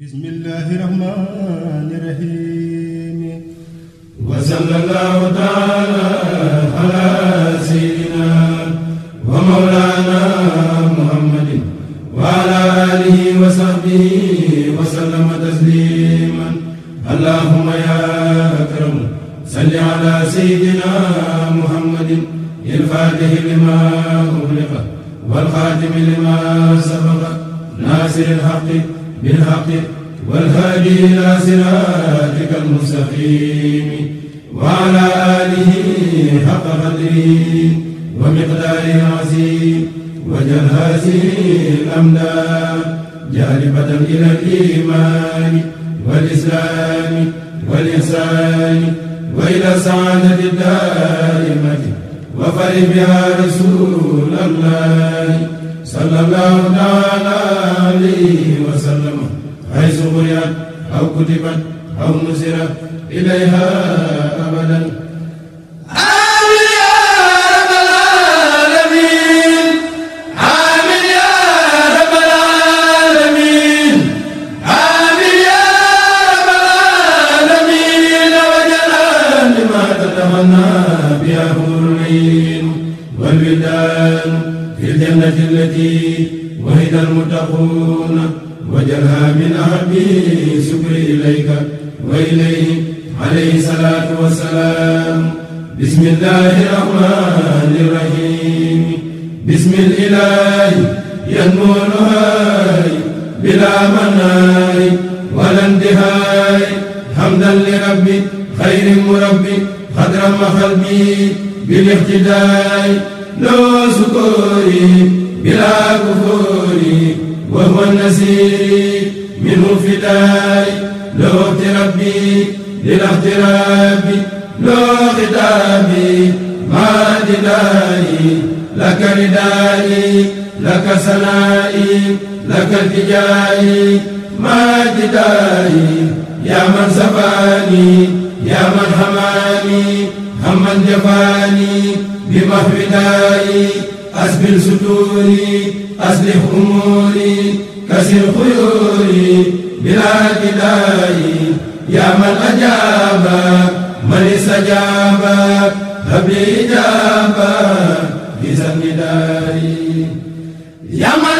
bismillahi rahmani rahim wa sallallahu ta'ala ala sayyidina wa mawlana muhammadin wa ala alihi wa sahbihi wa sallama tasliman allahumma ya akram salli ala sayyidina muhammadin il-fatihi lima ughliqa wal khatimi lima sabaqa nasiril haqqi bil haqqi wal hadi ila siratikal mustaqim wa ala alihi haqqa qadrihi wa miqdarihi azim waj'al hadhihi al-amdad jalibatan ila al-iman wal islam wal ihsan wa ila sa'adati ad-daimati wa farih biha rasulullah sallallahu ta'ala alayhi wa sallam haythu quri'at aw kutibat aw nusirat ilayha abadan. Amin ya rabbal alamin, amin ya rabbal alamin, amin ya rabbal alamin. Waj'al lima tatamanna biha hurrin wal wildan في الجنة التي وهد المتقون وجعلها من أحب شكر إليك وإليه عليه الصلاة والسلام. بسم الله الرحمن الرحيم بسم الإله ينمو الهاي بلا مناي ولا انتهاي حمدا لربي خير مربي خضرا وقلبي بالاهتداء لو سكوري بلا كفوري وهو النسير منه فداي لو اغترابي للاغتراب لو خطابي ما ددائي لك ردائي لك سنائي لك التجائي ما ددائي يا من سباني يا من حماني هم جفاني بمحو دائي أسبل ستوري أصلح أموري كسر خيوري بلا ابتدائي يا من أجاب من استجاب هب لي إجابة بإذن دائي يا من